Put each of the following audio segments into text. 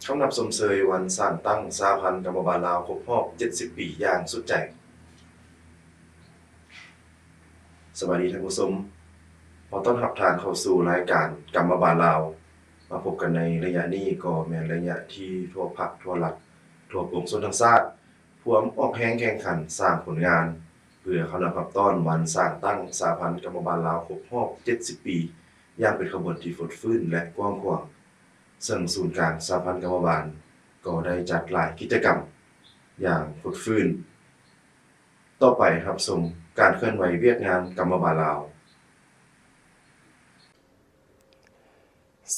ຄຳນັບຊົມເຊີຍວັນສ້າງຕັ້ງສະຫະພັນກຳມະບານລາວຄົບຮອບເຈັດສິບປີຢ່າງສຸດໃຈ. ສະບາຍດີທ່ານຜູ້ຊົມ, ຂໍຕ້ອນຮັບທ່ານເຂົ້າສູ່ລາຍການກຳມະບານລາວ. ມາພົບກັນໃນໄລຍະນີ້ກໍແມ່ນໄລຍະທີ່ທົ່ວພັກ, ທົ່ວລັດ, ທົ່ວປວງຊົນທັງຊາດ ພວມອອກແຮງແຂ່ງຂັນສ້າງຜົນງານ ເພື່ອເຂົ້ານຳຮັບຕ້ອນວັນສ້າງຕັ້ງສະຫະພັນກຳມະບານລາວຄົບຮອບເຈັດສິບປີ ຢ່າງເປັນຂະບວນທີ່ຟົດຟື້ນ ແລະ ກວ້າງຂວາງ. ເຊິ່ງສູນກາງສະຫະພັນກຳມະບານກໍໄດ້ຈັດຫຼາຍກິດຈະກຳຢ່າງຟົດຟື້ນ. ຕໍ່ໄປຮັບຊົມການເຄື່ອນໄຫວວຽກງານກຳມະບານລາວ.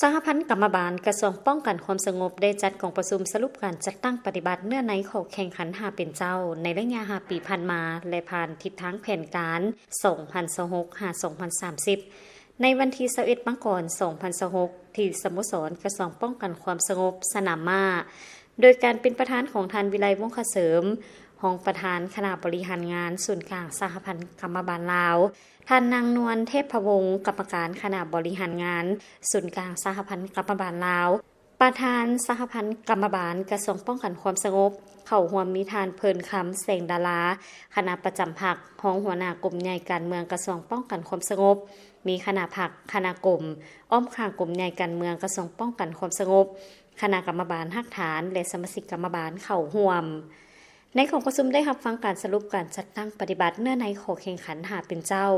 ສະຫະພັນກຳມະບານກະຊວງປ້ອງກັນຄວາມສະຫງົບ ໄດ້ຈັດກອງປະຊຸມສະຫຼຸບການຈັດຕັ້ງປະຕິບັດເນື້ອໃນຂໍ້ແຂ່ງຂັນຫ້າເປັນເຈົ້າ ໃນໄລຍະຫ້າປີຜ່ານມາ ແລະ ຜ່ານທິດທາງແຜນການ ສອງພັນຊາວຫົກ ຫາ ສອງພັນສາມສິບ ໃນວັນທີຊາວເອັດ ມັງກອນ ສອງພັນຊາວຫົກ ທີ່ສະໂມສອນກະຊວງປ້ອງກັນຄວາມສະຫງົບ ສະໜາມມ້າ ໂດຍການເປັນປະທານຂອງທ່ານ ວິໄລ ວົງຄະເສີມ ຮອງປະທານຄະນະບໍລິຫານງານສູນກາງສະຫະພັນກຳມະບານລາວ, ທ່ານ ນາງ ນວນ ເທບພະວົງ ກຳມະການຄະນະບໍລິຫານງານສູນກາງສະຫະພັນກຳມະບານລາວ, ປະທານສະຫະພັນກຳມະບານກະຊວງປ້ອງກັນຄວາມສະຫງົບ. ເຂົ້າຮ່ວມມີທ່ານ ເພີນຄຳ ແສງດາລາ ຄະນະປະຈຳພັກ, ຮອງຫົວໜ້າກົມໃຫຍ່ການເມືອງກະຊວງປ້ອງກັນຄວາມສະຫງົບ, ມີຄະນະພັກ, ຄະນະກົມ, ອ້ອມຂ້າງກົມໃຫຍ່ການເມືອງກະຊວງປ້ອງກັນຄວາມສະຫງົບ, ຄະນະກຳມະບານຮາກຖານ ແລະ ສະມາຊິກກຳມະບານເຂົ້າຮ່ວມ. ໃນກອງປະຊຸມໄດ້ຮັບຟັງການສະຫຼຸບການຈັດຕັ້ງປະຕິບັດເນື້ອໃນຂໍ້ແຂ່ງຂັນຫ້າເປັນເຈົ້າ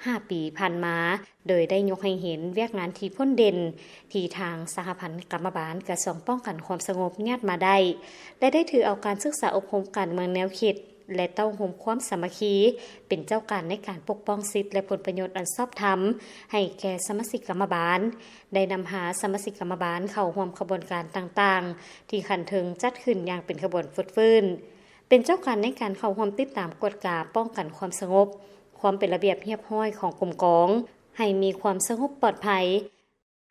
ຫ້າປີຜ່ານມາ, ໂດຍໄດ້ຍົກໃຫ້ເຫັນວຽກງານທີ່ພົ້ນເດັ່ນ ທີ່ທາງສະຫະພັນກຳມະບານກະຊວງປ້ອງກັນຄວາມສະຫງົບຍາດມາໄດ້ ແລະ ໄດ້ຖືເອົາການສຶກສາອົບຮົມການເມືອງແນວຄິດ ແລະ ເຕົ້າໂຮມຄວາມສາມັກຄີ ເປັນເຈົ້າການໃນການປົກປ້ອງສິດ ແລະ ຜົນປະໂຫຍດອັນຊອບທຳໃຫ້ແກ່ສະມາຊິກກຳມະບານ, ໄດ້ນຳພາສະມາຊິກກຳມະບານເຂົ້າຮ່ວມຂະບວນການຕ່າງໆ ທີ່ຂັ້ນເທິງຈັດຂຶ້ນຢ່າງເປັນຂະບວນຟົດຟື້ນ, ເປັນເຈົ້າການໃນການເຂົ້າຮ່ວມຕິດຕາມກວດກາປ້ອງກັນຄວາມສະຫງົບ, ຄວາມເປັນລະບຽບຮຽບຮ້ອຍຂອງກົມກອງ ໃຫ້ມີຄວາມສະຫງົບປອດໄພ.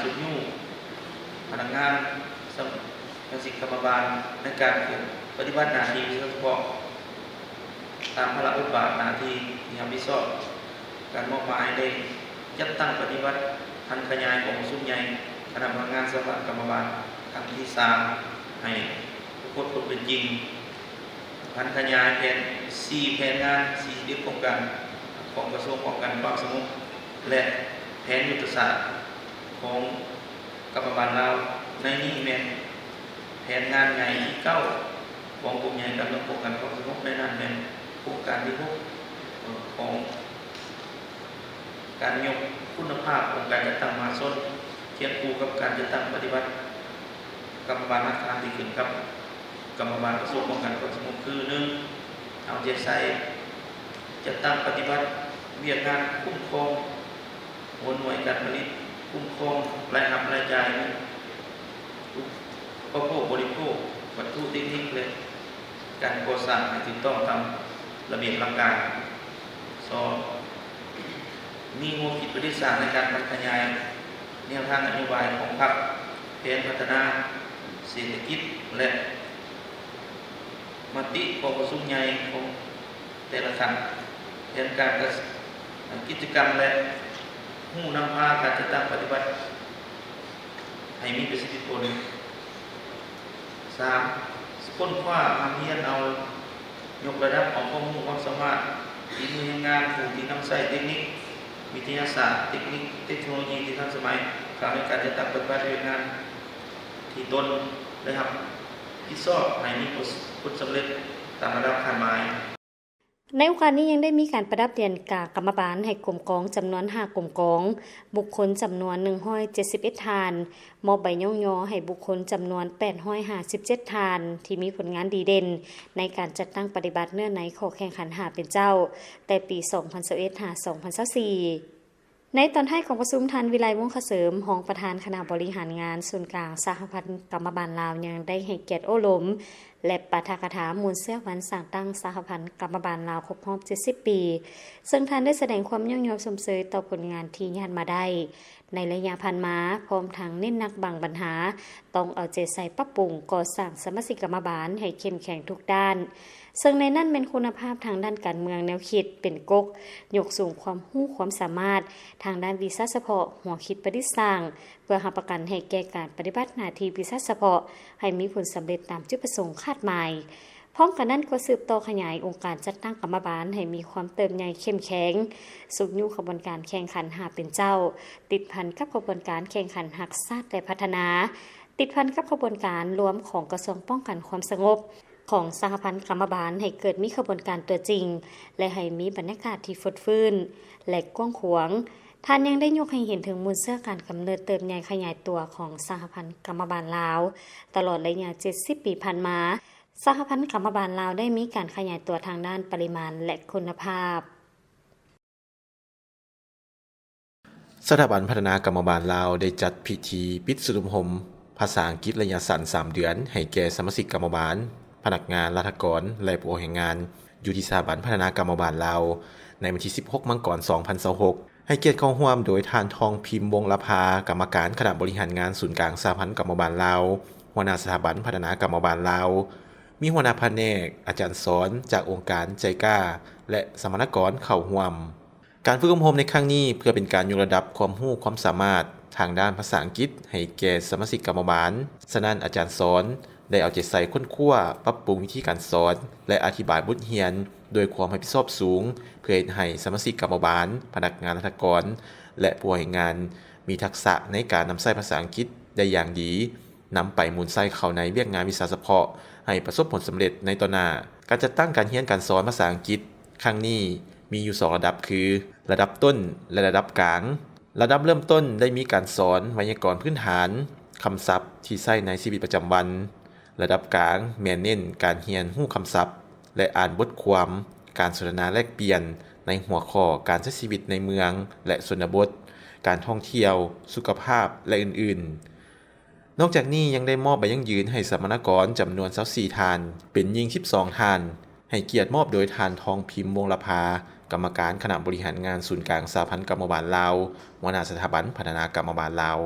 ຊຸກຍູ້ພະນັກງານສະມາຊິກກຳມະບານໃນການປະຕິບັດໜ້າທີ່ສະເພາະ ຕາມພາລະບົດບາດໜ້າທີ່ທີ່ຮັບຜິດຊອບ, ການມອບໝາຍໄດ້ຈັດຕັ້ງປະຕິບັດຜັນຂະຫຍາຍກອງປະຊຸມໃຫຍ່ຄະນະພະນັກງານສະຫະພັນກຳມະບານຄັ້ງທີສາມ ໃຫ້ປາກົດຜົນເປັນຈິງ, ຜັນຂະຫຍາຍແຜນ ສີ່ແຜນງານ ສີ່ສິບເອັດໂຄງການຂອງກະຊວງປ້ອງກັນຄວາມສະຫງົບ ແລະ ແຜນຍຸດທະສາດຂອງກຳມະບານລາວ. ໃນນີ້ແມ່ນແຜນງານໃຫຍ່ທີເກົ້າຂອງກົມໃຫຍ່ການເມືອງປ້ອງກັນຄວາມສະຫງົບ, ໃນນັ້ນແມ່ນໂຄງການທີຫົກຂອງການຍົກຄຸນນະພາບຂອງການຈັດຕັ້ງມະຫາຊົນ ຄຽງຄູ່ກັບການຈັດຕັ້ງປະຕິບັດກຳມະບານຮາກຖານທີ່ຂຶ້ນກັບ ກຳມະບານກະຊວງປ້ອງກັນຄວາມສະຫງົບ ຄື ໜຶ່ງ ເອົາໃຈໃສ່ຈັດຕັ້ງປະຕິບັດວຽກງານຄຸ້ມຄອງຫົວໜ່ວຍການຜະລິດ, ຄຸ້ມຄອງລາຍຮັບລາຍຈ່າຍ, ອຸປະໂພກບໍລິໂພກ, ວັດຖຸເຕັກນິກ ແລະ ການກໍ່ສ້າງໃຫ້ຖືກຕ້ອງຕາມລະບຽບຫຼັກການ. ສອງ ມີຫົວຄິດປະດິດສ້າງໃນການຜັນຂະຫຍາຍແນວທາງນະໂຍບາຍຂອງພັກ, ແຜນພັດທະນາເສດຖະກິດ ແລະ ມະຕິກອງປະຊຸມໃຫຍ່ຂອງແຕ່ລະຂັ້ນ, ແຜນການ ກິດຈະກຳ ແລະ ຮູ້ນຳພາການຈັດຕັ້ງປະຕິບັດໃຫ້ມີປະສິດທິຜົນ. ສາມ ຄົ້ນຄວ້າຮ່ຳຮຽນເອົາ ຍົກລະດັບເອົາຄວາມຮູ້ຄວາມສາມາດ, ຝີມືແຮງງານ, ຜູ້ທີ່ນຳໃຊ້ເຕັກນິກ, ວິທະຍາສາດ, ເຕັກນິກ, ເຕັກໂນໂລຢີທີ່ທັນສະໄໝ ເຂົ້າໃນການຈັດຕັ້ງປະຕິບັດວຽກງານທີ່ຕົນໄດ້ຮັບຜິດຊອບໃຫ້ມີຜົນສຳເລັດຕາມລະດັບຄາດໝາຍ. ໃນໂອກາດນີ້ຍັງໄດ້ມີການປະດັບຫຼຽນກາກຳມະບານໃຫ້ກົມກອງຈຳນວນຫ້າກົມກອງ, ບຸກຄົນຈຳນວນໜຶ່ງຮ້ອຍເຈັດສິບເອັດທ່ານ, ມອບໃບຍ້ອງຍໍໃຫ້ບຸກຄົນຈຳນວນແປດຮ້ອຍຫ້າສິບເຈັດທ່ານ ທີ່ມີຜົນງານດີເດັ່ນໃນການຈັດຕັ້ງປະຕິບັດເນື້ອໃນຂໍ້ແຂ່ງຂັນຫ້າເປັນເຈົ້າ ແຕ່ປີສອງພັນຊາວເອັດ ຫາ ສອງພັນຊາວສີ່. ໃນຕອນທ້າຍຂອງປະຊຸມ, ທ່ານ ວິໄລ ວົງຄະເສີມ ຮອງປະທານຄະນະບໍລິຫານງານສູນກາງສະຫະພັນກຳມະບານລາວ ຍັງໄດ້ໃຫ້ກຽດໂອ້ລົມ ແລະ ປາຖະກະຖາມູນເຊື້ອວັນສ້າງຕັ້ງສະຫະພັນກຳມະບານລາວຄົບຮອບເຈັດສິບປີ, ເຊິ່ງທ່ານໄດ້ສະແດງຄວາມຍ້ອງຍໍຊົມເຊີຍຕໍ່ຜົນງານທີ່ຍາດມາໄດ້ໃນໄລຍະຜ່ານມາ, ພ້ອມທັງເນັ້ນໜັກບາງບັນຫາ ຕ້ອງເອົາໃຈໃສ່ປັບປຸງກໍ່ສ້າງສະມາຊິກກຳມະບານໃຫ້ເຂັ້ມແຂງທຸກດ້ານ, ເຊິ່ງໃນນັ້ນແມ່ນຄຸນນະພາບທາງດ້ານການເມືອງແນວຄິດເປັນກົກ, ຍົກສູງຄວາມຮູ້ຄວາມສາມາດທາງດ້ານວິຊາສະເພາະ, ຫົວຄິດປະດິດສ້າງ, ເພື່ອຮັບປະກັນໃຫ້ແກ່ການປະຕິບັດໜ້າທີ່ວິຊາສະເພາະໃຫ້ມີຜົນສຳເລັດຕາມຈຸດປະສົງຄາດໝາຍ. ພ້ອມກັນນັ້ນກໍສືບຕໍ່ຂະຫຍາຍອົງການຈັດຕັ້ງກຳມະບານໃຫ້ມີຄວາມເຕີບໃຫຍ່ເຂັ້ມແຂງ, ຊຸກຍູ້ຂະບວນການແຂ່ງຂັນຫາເປັນເຈົ້າ, ຕິດພັນກັບຂະບວນການແຂ່ງຂັນຮັກຊາດ ແລະ ພັດທະນາ, ຕິດພັນກັບຂະບວນການລວມຂອງກະຊວງປ້ອງກັນຄວາມສະຫງົບ, ຂອງສະຫະພັນກຳມະບານໃຫ້ເກີດມີຂະບວນການຕົວຈິງ ແລະ ໃຫ້ມີບັນຍາກາດທີ່ຟົດຟື້ນ ແລະ ກວ້າງຂວາງ. ທ່ານຍັງໄດ້ຍົກໃຫ້ເຫັນເຖິງມູນເຊື້ອການກຳເນີດເຕີບໃຫຍ່ຂະຫຍາຍຕົວຂອງສະຫະພັນກຳມະບານລາວ ຕະຫຼອດໄລຍະເຈັດສິບປີຜ່ານມາ, ສະຫະພັນກຳມະບານລາວໄດ້ມີການຂະຫຍາຍຕົວທາງດ້ານປະລິມານ ແລະ ຄຸນນະພາບ. ສະຖາບັນພັດທະນາກຳມະບານລາວ ໄດ້ຈັດພິທີປິດຝຶກອົບຮົມພາສາອັງກິດໄລຍະສັ້ນສາມເດືອນ ໃຫ້ແກ່ສະມາຊິກກຳມະບານ, ພະນັກງານລັດຖະກອນ ແລະ ຜູ້ອອກແຮງງານ ຢູ່ທີ່ສະຖາບັນພັດທະນາກຳມະບານລາວ ໃນວັນທີສິບຫົກ ມັງກອນ ສອງພັນຊາວຫົກ ໃຫ້ກຽດເຂົ້າຮ່ວມໂດຍທ່ານ ທອງພິມ ວົງລະພາ ກຳມະການຄະນະບໍລິຫານງານສູນກາງສະຫະພັນກຳມະບານລາວ, ຫົວໜ້າສະຖາບັນພັດທະນາກຳມະບານລາວ, ມີຫົວໜ້າພະແນກ, ອາຈານສອນຈາກອົງການໄຈກາ ແລະ ສຳມະນາກອນເຂົ້າຮ່ວມ. ການຝຶກອົບຮົມໃນຄັ້ງນີ້ ເພື່ອເປັນການຍົກລະດັບຄວາມຮູ້ຄວາມສາມາດທາງດ້ານພາສາອັງກິດໃຫ້ແກ່ສະມາຊິກກຳມະບານ. ສະນັ້ນ, ອາຈານສອນໄດ້ເອົາໃຈໃສ່ຄົ້ນຄວ້າ, ປັບປຸງວິທີການສອນ ແລະ ອະທິບາຍບົດຮຽນດ້ວຍຄວາມຮັບຜິດຊອບສູງ, ເພື່ອເຮັດໃຫ້ສະມາຊິກກຳມະບານ, ພະນັກງານລັດຖະກອນ ແລະ ຜູ້ອອກແຮງງານ ມີທັກສະໃນການນຳໃຊ້ພາສາອັງກິດໄດ້ຢ່າງດີ. ນຳໄປໝູນໃຊ້ເຂົ້າໃນວຽກງານວິຊາສະເພາະໃຫ້ປະສົບຜົນສຳເລັດໃນຕໍ່ໜ້າ. ການຈັດຕັ້ງການຮຽນການສອນພາສາອັງກິດຄັ້ງນີ້ມີຢູ່ສອງລະດັບ ຄື ລະດັບຕົ້ນ ແລະ ລະດັບກາງ. ລະດັບເລີ່ມຕົ້ນໄດ້ມີການສອນໄວຍາກອນພື້ນຖານ, ຄຳສັບທີ່ໃຊ້ໃນຊີວິດປະຈຳວັນ. ລະດັບກາງແມ່ນເນັ້ນການຮຽນຮູ້ຄຳສັບ ແລະ ອ່ານບົດຄວາມ, ການສົນທະນາແລກປ່ຽນໃນຫົວຂໍ້ການໃຊ້ຊີວິດໃນເມືອງ ແລະ ຊົນນະບົດ, ການທ່ອງທ່ຽວ, ສຸຂະພາບ ແລະ ອື່ນໆ. ນອກຈາກນີ້ຍັງໄດ້ມອບໃບຢັ້ງຢືນໃຫ້ສຳມະນາກອນຈຳນວນຊາວສີ່ທ່ານ, ເປັນຍິງສິບສອງທ່ານ, ໃຫ້ກຽດມອບໂດຍທ່ານ ທອງພິມ ວົງລະພາ ກຳມະການຄະນະບໍລິຫານງານສູນກາງສະຫະພັນກຳມະບານລາວ, ຫົວໜ້າສະຖາບັນພັດທະນາກຳມະບານລາວ.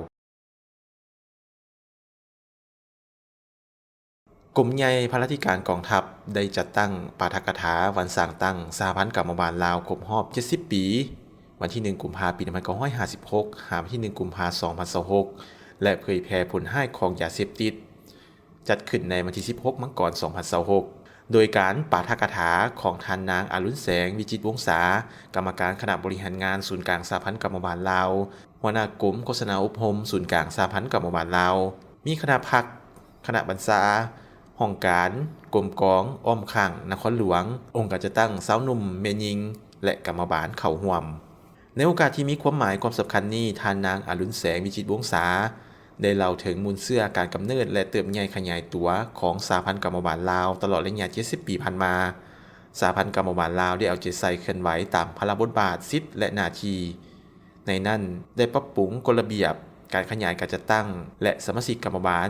ກົມໃຫຍ່ພະລາທິການກອງທັບ ໄດ້ຈັດຕັ້ງປາຖະກະຖາວັນສ້າງຕັ້ງສະຫະພັນກຳມະບານລາວຄົບຮອບເຈັດສິບປີ, ວັນທີໜຶ່ງ ກຸມພາ ປີໜຶ່ງພັນເກົ້າຮ້ອຍຫ້າສິບຫົກ ຫາວັນທີໜຶ່ງ ກຸມພາ ສອງພັນຊາວຫົກ ແລະ ເຜີຍແຜ່ຜົນຮ້າຍຂອງຢາເສບຕິດ, ຈັດຂຶ້ນໃນວັນທີສິບຫົກ ມັງກອນ ສອງພັນຊາວຫົກ ໂດຍການປາຖະກະຖາຂອງທ່ານນາງ ອາລຸນແສງ ວິຈິດວົງສາ ກຳມະການຄະນະບໍລິຫານງານສູນກາງສະຫະພັນກຳມະບານລາວ, ຫົວໜ້າກົມໂຄສະນາອົບຮົມສູນກາງສະຫະພັນກຳມະບານລາວ, ມີຄະນະພັກ, ຄະນະບັນຊາ, ຫ້ອງການ, ກົມກອງ, ອ້ອມຂ້າງນະຄອນຫຼວງ, ອົງການຈັດຕັ້ງຊາວໜຸ່ມ, ແມ່ຍິງ ແລະ ກຳມະບານເຂົ້າຮ່ວມ. ໃນໂອກາດທີ່ມີຄວາມໝາຍຄວາມສຳຄັນນີ້, ທ່ານນາງ ອາລຸນແສງ ວິຈິດວົງສາ ໄດ້ເລົ່າເຖິງມູນເຊື້ອການກຳເນີດ ແລະ ເຕີບໃຫຍ່ຂະຫຍາຍຕົວຂອງສະຫະພັນກຳມະບານລາວ ຕະຫຼອດໄລຍະເຈັດສິບປີຜ່ານມາ. ສະຫະພັນກຳມະບານລາວໄດ້ເອົາໃຈໃສ່ເຄື່ອນໄຫວຕາມພາລະບົດບາດ, ສິດ ແລະ ໜ້າທີ່. ໃນນັ້ນໄດ້ປັບປຸງກົດລະບຽບການຂະຫຍາຍການຈັດຕັ້ງ ແລະ ສະມາຊິກກຳມະບານ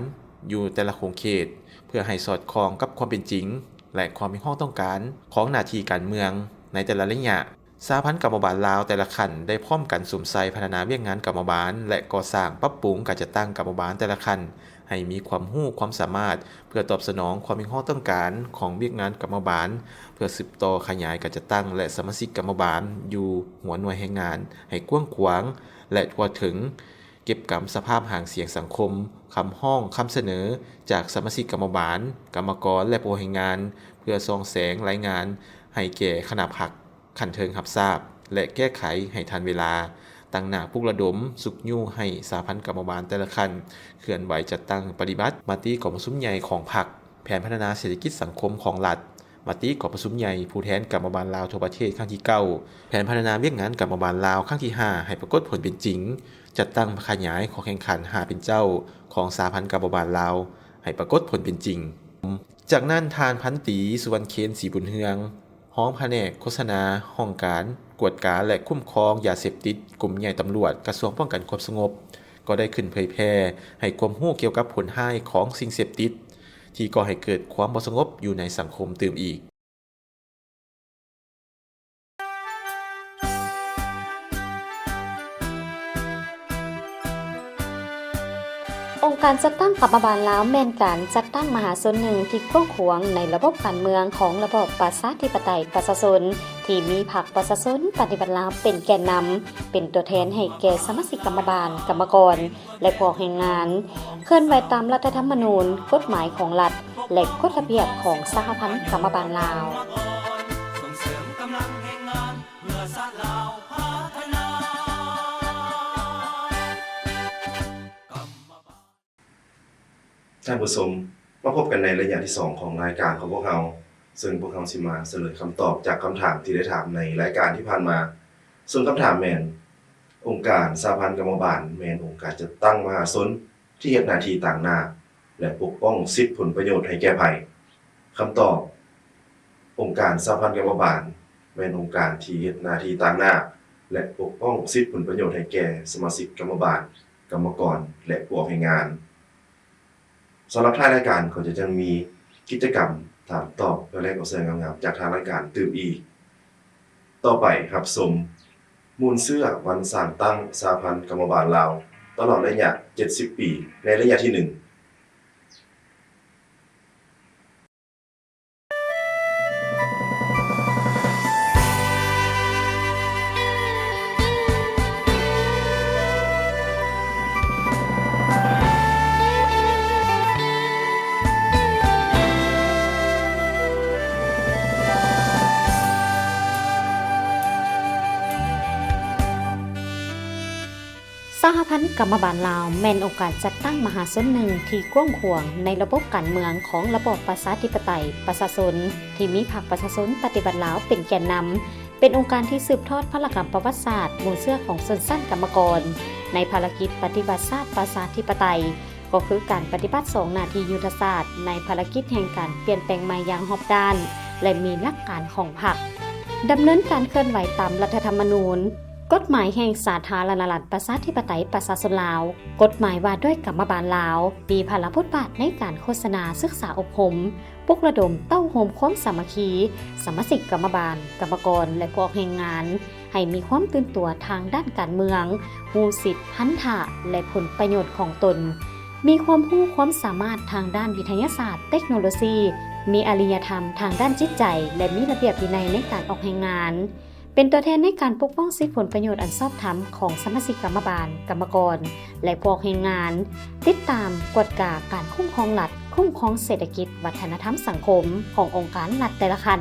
ຢູ່ແຕ່ລະຂົງເຂດ ເພື່ອໃຫ້ສອດຄ່ອງກັບຄວາມເປັນຈິງ ແລະ ຄວາມຮຽກຮ້ອງຕ້ອງການຂອງໜ້າທີ່ການເມືອງໃນແຕ່ລະໄລຍະ. ສະຫະພັນກຳມະບານລາວແຕ່ລະຂັ້ນໄດ້ພ້ອມກັນສຸມໃສ່ພັດທະນາວຽກງານກຳມະບານ ແລະ ກໍ່ສ້າງປັບປຸງການຈັດຕັ້ງກຳມະບານແຕ່ລະຂັ້ນ ໃຫ້ມີຄວາມຮູ້ຄວາມສາມາດ ເພື່ອຕອບສະໜອງຄວາມຮຽກຮ້ອງຕ້ອງການຂອງວຽກງານກຳມະບານ, ເພື່ອສືບຕໍ່ຂະຫຍາຍການຈັດຕັ້ງ ແລະ ສະມາຊິກກຳມະບານຢູ່ຫົວໜ່ວຍແຮງງານໃຫ້ກວ້າງຂວາງ ແລະ ທົ່ວເຖິງ, ເກັບກຳສະພາບຫາງສຽງສັງຄົມ, ຄຳຮ້ອງ, ຄຳສະເໜີຈາກສະມາຊິກກຳມະບານ, ກຳມະກອນ ແລະ ຜູ້ແຮງງານ ເພື່ອສ່ອງແສງລາຍງານໃຫ້ແກ່ຄະນະພັກ ຂັ້ນເທິງຮັບຊາບ ແລະ ແກ້ໄຂໃຫ້ທັນເວລາ, ຕັ້ງໜ້າປຸກລະດົມ, ຊຸກຍູ້ໃຫ້ສະຫະພັນກຳມະບານແຕ່ລະຂັ້ນເຄື່ອນໄຫວຈັດຕັ້ງປະຕິບັດມະຕິກອງປະຊຸມໃຫຍ່ຂອງພັກ, ແຜນພັດທະນາເສດຖະກິດສັງຄົມຂອງລັດ, ມະຕິກອງປະຊຸມໃຫຍ່ຜູ້ແທນກຳມະບານລາວທົ່ວປະເທດຄັ້ງທີເກົ້າ, ແຜນພັດທະນາວຽກງານກຳມະບານລາວຄັ້ງທີຫ້າ ໃຫ້ປາກົດຜົນເປັນຈິງ, ຈັດຕັ້ງຂະຫຍາຍຂໍ້ແຂ່ງຂັນຫາເປັນເຈົ້າຂອງສະຫະພັນກຳມະບານລາວໃຫ້ປາກົດຜົນເປັນຈິງ. ຈາກນັ້ນ, ທ່ານພັນຕີ ສຸວັນເຄນ ສີບຸນເຮືອງ, ຮອງພະແນກໂຄສະນາຫ້ອງການກວດກາ ແລະ ຄຸ້ມຄອງຢາເສບຕິດ ກົມໃຫຍ່ຕຳຫຼວດ ກະຊວງປ້ອງກັນຄວາມສະຫງົບ ກໍໄດ້ຂຶ້ນເຜີຍແຜ່ໃຫ້ຄວາມຮູ້ກ່ຽວກັບຜົນຮ້າຍຂອງສິ່ງເສບຕິດ ທີ່ກໍ່ໃຫ້ເກີດຄວາມບໍ່ສະຫງົບຢູ່ໃນສັງຄົມຕື່ມອີກ. ອົງການຈັດຕັ້ງກຳມະບານລາວ ແມ່ນການຈັດຕັ້ງມະຫາຊົນໜຶ່ງທີ່ກວ້າງຂວາງໃນລະບົບການເມືອງຂອງລະບອບປະຊາທິປະໄຕປະຊາຊົນ ທີ່ມີພັກປະຊາຊົນປະຕິວັດລາວເປັນແກນນຳ, ເປັນຕົວແທນໃຫ້ແກ່ສະມາຊິກກຳມະບານ, ກຳມະກອນ ແລະ ພວກແຮງງານ ເຄື່ອນໄຫວຕາມລັດຖະທຳມະນູນ, ກົດໝາຍຂອງລັດ ແລະ ກົດລະບຽບຂອງສະຫະພັນກຳມະບານລາວ. ທ່ານຜູ້ຊົມ, ມາພົບກັນໃນໄລຍະທີສອງຂອງລາຍການຂອງພວກເຮົາ, ເຊິ່ງພວກເຮົາຊິມາສະເໜີຄຳຕອບຈາກຄຳຖາມທີ່ໄດ້ຖາມໃນລາຍການທີ່ຜ່ານມາ. ເຊິ່ງຄຳຖາມແມ່ນ, ອົງການສະຫະພັນກຳມະບານແມ່ນອົງການຈັດຕັ້ງມະຫາຊົນທີ່ເຮັດໜ້າທີ່ຕາງໜ້າ ແລະ ປົກປ້ອງສິດຜົນປະໂຫຍດໃຫ້ແກ່ໃຜ? ຄຳຕອບ, ອົງການສະຫະພັນກຳມະບານແມ່ນອົງການທີ່ເຮັດໜ້າທີ່ຕາງໜ້າ ແລະ ປົກປ້ອງສິດຜົນປະໂຫຍດໃຫ້ແກ່ສະມາຊິກກຳມະບານ, ກຳມະກອນ ແລະ ພວກແຮງງານ. ສຳລັບທ້າຍລາຍການກໍຈະຍັງມີກິດຈະກຳຖາມຕອບ ແລະ ແລກເອົາເສື້ອງາມໆຈາກທາງລາຍການຕື່ມອີກ. ຕໍ່ໄປຮັບຊົມມູນເຊື້ອວັນສ້າງຕັ້ງສະຫະພັນກຳມະບານລາວ ຕະຫຼອດໄລຍະເຈັດສິບປີ ໃນໄລຍະທີໜຶ່ງ. ສະຫະພັນກຳມະບານລາວ ແມ່ນອົງການຈັດຕັ້ງມະຫາຊົນໜຶ່ງທີ່ກວ້າງຂວາງໃນລະບົບການເມືອງຂອງລະບອບປະຊາທິປະໄຕປະຊາຊົນ ທີ່ມີພັກປະຊາຊົນປະຕິວັດລາວເປັນແກນນຳ, ເປັນອົງການທີ່ສືບທອດພາລະກຳປະຫວັດສາດມູນເຊື້ອຂອງຊົນຊັ້ນກຳມະກອນ ໃນພາລະກິດປະຕິວັດຊາດປະຊາທິປະໄຕ ກໍຄືການປະຕິບັດສອງໜ້າທີ່ຍຸດທະສາດໃນພາລະກິດແຫ່ງການປ່ຽນແປງໃໝ່ຢ່າງຮອບດ້ານ ແລະ ມີຫຼັກການຂອງພັກ. ດຳເນີນການເຄື່ອນໄຫວຕາມລັດຖະທຳມະນູນ, ກົດໝາຍແຫ່ງສາທາລະນະລັດ ປະຊາທິປະໄຕ ປະຊາຊົນລາວ, ກົດໝາຍວ່າດ້ວຍກຳມະບານລາວ, ມີພາລະບົດບາດໃນການໂຄສະນາ, ສຶກສາອົບຮົມ, ປຸກລະດົມເຕົ້າໂຮມຄວາມສາມັກຄີ ສະມາຊິກກຳມະບານ, ກຳມະກອນ ແລະ ພວກແຮງງານ ໃຫ້ມີຄວາມຕື່ນຕົວທາງດ້ານການເມືອງ, ຮູ້ສິດ, ພັນທະ ແລະ ຜົນປະໂຫຍດຂອງຕົນ, ມີຄວາມຮູ້ຄວາມສາມາດທາງດ້ານວິທະຍາສາດ, ເຕັກໂນໂລຊີ, ມີອະລິຍະທຳທາງດ້ານຈິດໃຈ ແລະ ມີລະບຽບວິໄນໃນການອອກແຮງງານ, ເປັນຕົວແທນໃນການປົກປ້ອງສິດຜົນປະໂຫຍດອັນຊອບທຳຂອງສະມາຊິກກຳມະບານ, ກຳມະກອນ ແລະ ພວກແຮງງານ, ຕິດຕາມ, ກວດກາການຄຸ້ມຄອງລັດ, ຄຸ້ມຄອງເສດຖະກິດ, ວັດທະນະທຳສັງຄົມຂອງອົງການລັດແຕ່ລະຂັ້ນ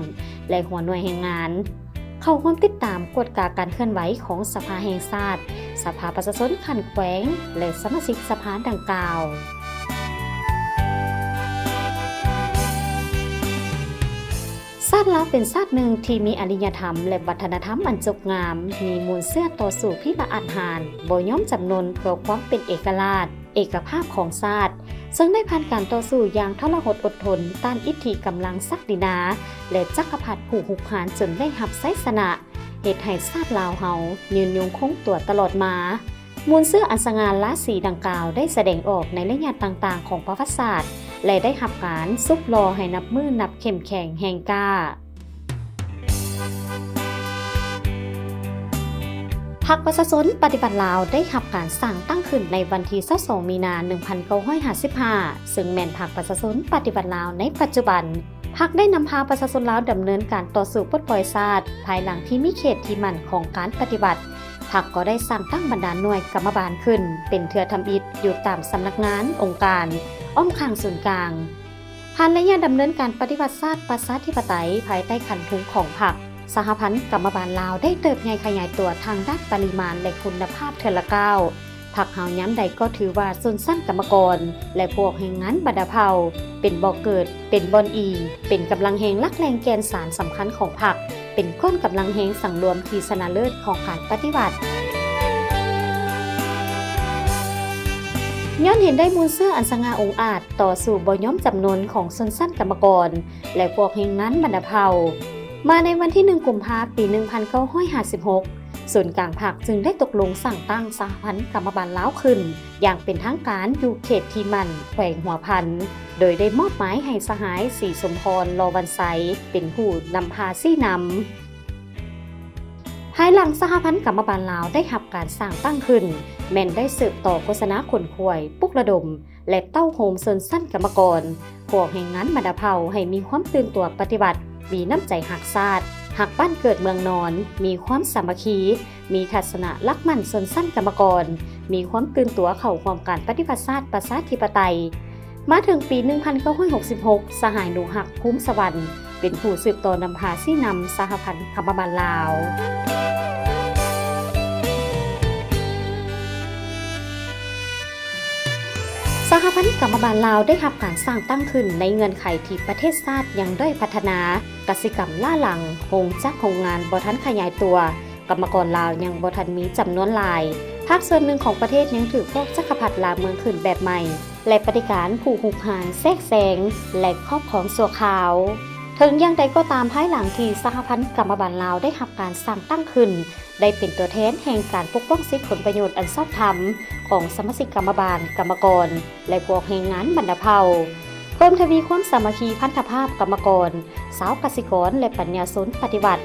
ແລະ ຫົວໜ່ວຍແຮງງານ, ເຂົ້າຮ່ວມຕິດຕາມ, ກວດກາການເຄື່ອນໄຫວຂອງສະພາແຫ່ງຊາດ, ສະພາປະຊາຊົນຂັ້ນແຂວງ ແລະ ສະມາຊິກສະພາດັ່ງກ່າວ. ຊາດລາວເປັນຊາດໜຶ່ງທີ່ມີອາລິຍະທຳ ແລະ ວັດທະນະທຳອັນຈົບງາມ, ມີມູນເຊື້ອຕໍ່ສູ້ພິລະອາດຫານ, ບໍ່ຍອມຈຳນົນເພື່ອຄວາມເປັນເອກະລາດ, ເອກະພາບຂອງຊາດ, ເຊິ່ງໄດ້ຜ່ານການຕໍ່ສູ້ຢ່າງທໍລະຫົດອົດທົນຕ້ານອິດທິກຳລັງສັກດິນາ ແລະ ຈັກກະພັດຜູ້ຮຸກຮານຈົນໄດ້ຮັບໄຊຊະນະ, ເຮັດໃຫ້ຊາດລາວເຮົາຍືນຍົງຄົງຕົວຕະຫຼອດມາ. ມູນເຊື້ອອັນສະຫງ່າລາສີດັ່ງກ່າວໄດ້ສະແດງອອກໃນໄລຍະຕ່າງໆຂອງປະຫວັດສາດ ແລະ ໄດ້ຮັບການຊຸບຫຼໍ່ໃຫ້ນັບມື້ນັບເຂັ້ມແຂງແຮງກ້າ. ພັກປະຊາຊົນປະຕິວັດລາວໄດ້ຮັບການສ້າງຕັ້ງຂຶ້ນໃນວັນທີຊາວສອງ ມີນາ ໜຶ່ງພັນເກົ້າຮ້ອຍຫ້າສິບຫ້າ ເຊິ່ງແມ່ນພັກປະຊາຊົນປະຕິວັດລາວໃນປັດຈຸບັນ. ພັກໄດ້ນຳພາປະຊາຊົນລາວດຳເນີນການຕໍ່ສູ້ປົດປ່ອຍຊາດ ພາຍຫຼັງທີ່ມີເຂດທີ່ໝັ້ນຂອງການປະຕິວັດ. ພັກກໍໄດ້ສ້າງຕັ້ງບັນດາໜ່ວຍກຳມະບານຂຶ້ນເປັນເທື່ອທຳອິດຢູ່ຕາມສຳນັກງານ, ອົງການ, ອ້ອມຂ້າງສູນກາງ. ຜ່ານໄລຍະດຳເນີນການປະຕິວັດຊາດປະຊາທິປະໄຕພາຍໃຕ້ຂັນທຸງຂອງພັກ, ສະຫະພັນກຳມະບານລາວໄດ້ເຕີບໃຫຍ່ຂະຫຍາຍຕົວທາງດ້ານປະລິມານ ແລະ ຄຸນນະພາບເທື່ອລະກ້າວ. ພັກເຮົາຍາມໃດກໍຖືວ່າຊົນຊັ້ນກຳມະກອນ ແລະ ພວກແຮງງານບັນດາເຜົ່າເປັນບໍ່ເກີດ, ເປັນບ່ອນອີງ, ເປັນກຳລັງແຮງຫຼັກແຫຼ່ງແກ່ນສານສຳຄັນຂອງພັກ, ເປັນກ້ອນກຳລັງແຮງສັງລວມທີ່ຊະນະເລີດຂອງການປະຕິວັດ. ຍ້ອນເຫັນໄດ້ມູນເຊື້ອອັນສະຫງ່າອົງອາດ, ຕໍ່ສູ້ບໍ່ຍອມຈຳນົນຂອງຊົນຊັ້ນກຳມະກອນ ແລະ ພວກແຮງງານບັນດາເຜົ່າ. ມາໃນວັນທີໜຶ່ງ ກຸມພາ ປີໜຶ່ງພັນເກົ້າຮ້ອຍຫ້າສິບຫົກ, ສູນກາງພັກຈຶ່ງໄດ້ຕົກລົງສ້າງຕັ້ງສະຫະພັນກຳມະບານລາວຂຶ້ນຢ່າງເປັນທາງການຢູ່ເຂດທີ່ໝັ້ນ ແຂວງຫົວພັນ ໂດຍໄດ້ມອບໝາຍໃຫ້ສະຫາຍ ສີສົມພອນ ລໍວັນໄຊ ເປັນຜູ້ນຳພາຊີ້ນຳ. ພາຍຫຼັງສະຫະພັນກຳມະບານລາວໄດ້ຮັບການສ້າງຕັ້ງຂຶ້ນ, ແມ່ນໄດ້ສືບຕໍ່ໂຄສະນາຂົນຂວາຍ, ປຸກລະດົມ ແລະ ເຕົ້າໂຮມຊົນຊັ້ນກຳມະກອນ, ພວກແຮງງານບັນດາເຜົ່າໃຫ້ມີຄວາມຕື່ນຕົວປະຕິວັດ, ມີນ້ຳໃຈຮັກຊາດ, ຮັກບ້ານເກີດເມືອງນອນ, ມີຄວາມສາມັກຄີ, ມີທັດສະນະຫຼັກໝັ້ນຊົນຊັ້ນກຳມະກອນ, ມີຄວາມຕື່ນຕົວເຂົ້າຮ່ວມການປະຕິວັດຊາດປະຊາທິປະໄຕ. ມາເຖິງປີໜຶ່ງພັນເກົ້າຮ້ອຍຫົກສິບຫົກ ສະຫາຍໜູຮັກ ພູມສະຫວັນ ເປັນຜູ້ສືບຕໍ່ນຳພາຊີ້ນຳສະຫະພັນກຳມະບານລາວ. ສະຫະພັນກຳມະບານລາວໄດ້ຮັບການສ້າງຕັ້ງຂຶ້ນໃນເງື່ອນໄຂທີ່ປະເທດຊາດຍັງດ້ອຍພັດທະນາ, ກະສິກຳລ້າຫຼັງ, ໂຮງຈັກໂຮງງານບໍ່ທັນຂະຫຍາຍຕົວ, ກຳມະກອນລາວຍັງບໍ່ທັນມີຈຳນວນຫຼາຍ, ພາກສ່ວນໜຶ່ງຂອງປະເທດຍັງຖືກພວກຈັກກະພັດລ່າເມືອງຂຶ້ນແບບໃໝ່ ແລະ ປະຕິການຜູ້ຮຸກຮານແຊກແຊງ ແລະ ຄອບຄອງຊົ່ວຄາວ. ເຖິງຢ່າງໃດກໍຕາມ, ພາຍຫຼັງທີ່ສະຫະພັນກຳມະບານລາວໄດ້ຮັບການສ້າງຕັ້ງຂຶ້ນ, ໄດ້ເປັນຕົວແທນແຫ່ງການປົກປ້ອງສິດຜົນປະໂຫຍດອັນຊອບທຳຂອງສະມາຊິກກຳມະບານ, ກຳມະກອນ ແລະ ພວກແຮງງານບັນດາເຜົ່າ, ເພີ່ມທະວີຄວາມສາມັກຄີພັນທະພາບກຳມະກອນ, ຊາວກະສິກອນ ແລະ ປັນຍາຊົນປະຕິວັດ,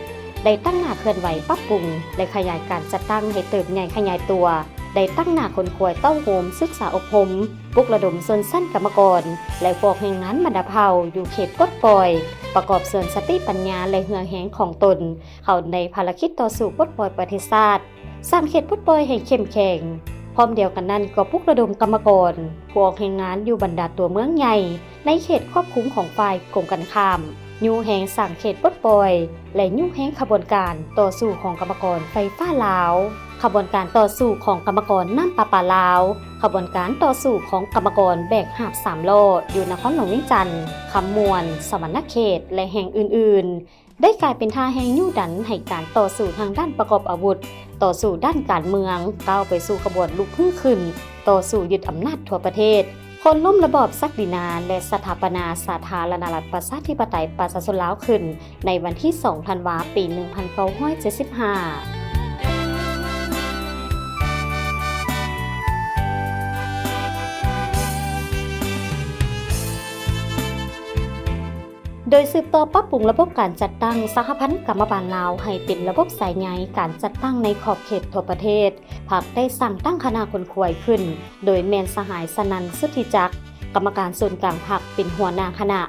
ໄດ້ຕັ້ງໜ້າເຄື່ອນໄຫວປັບປຸງ ແລະ ຂະຫຍາຍການຈັດຕັ້ງໃຫ້ເຕີບໃຫຍ່ຂະຫຍາຍຕົວ, ໄດ້ຕັ້ງໜ້າຂົນຂວາຍເຕົ້າໂຮມ, ສຶກສາອົບຮົມ, ປຸກລະດົມຊົນຊັ້ນກຳມະກອນ ແລະ ພວກແຮງງານບັນດາເຜົ່າຢູ່ເຂດປົດປ່ອຍ, ປະກອບສ່ວນສະຕິປັນຍາ ແລະ ເຫື່ອແຮງຂອງຕົນ ເຂົ້າໃນພາລະກິດຕໍ່ສູ້ປົດປ່ອຍປະເທດຊາດ, ສ້າງເຂດປົດປ່ອຍໃຫ້ເຂັ້ມແຂງ. ພ້ອມດຽວກັນນັ້ນກໍປຸກລະດົມກຳມະກອນ, ພວກແຮງງານຢູ່ບັນດາຕົວເມືອງໃຫຍ່ ໃນເຂດຄວບຄຸມຂອງຝ່າຍກົງກັນຂ້າມ, ຍູ້ແຮງສ້າງເຂດປົດປ່ອຍ ແລະ ຍູ້ແຮງຂະບວນການຕໍ່ສູ້ຂອງກຳມະກອນໄຟຟ້າລາວ, ຂະບວນການຕໍ່ສູ້ຂອງກຳມະກອນນ້ຳປະປາລາວ, ຂະບວນການຕໍ່ສູ້ຂອງກຳມະກອນແບກຫາບສາມລໍ້ຢູ່ນະຄອນຫຼວງວຽງຈັນ, ຄຳມ່ວນ, ສະຫວັນນະເຂດ ແລະ ແຫ່ງອື່ນໆ. ໄດ້ກາຍເປັນທ່າແຮງຍູ້ດັນໃຫ້ການຕໍ່ສູ້ທາງດ້ານປະກອບອາວຸດ, ຕໍ່ສູ້ດ້ານການເມືອງ, ກ້າວໄປສູ່ຂະບວນລຸກຮືຂຶ້ນ, ຕໍ່ສູ້ຍຶດອຳນາດທົ່ວປະເທດ, ໂຄ່ນລົ້ມລະບອບສັກດິນາ ແລະ ສະຖາປະນາສາທາລະນະລັດປະຊາທິປະໄຕປະຊາຊົນລາວຂຶ້ນ ໃນວັນທີສອງ ທັນວາ ປີໜຶ່ງພັນເກົ້າຮ້ອຍເຈັດສິບຫ້າ. ໂດຍສືບຕໍ່ປັບປຸງລະບົບການຈັດຕັ້ງສະຫະພັນກຳມະບານລາວໃຫ້ເປັນລະບົບສາຍໃຍການຈັດຕັ້ງໃນຂອບເຂດທົ່ວປະເທດ, ພັກໄດ້ສ້າງຕັ້ງຄະນະຂົນຂວາຍຂຶ້ນ ໂດຍແມ່ນສະຫາຍ ສະນັນ ສຸດທິຈັກ ກຳມະການສູນກາງພັກ ເປັນຫົວໜ້າຄະນະ,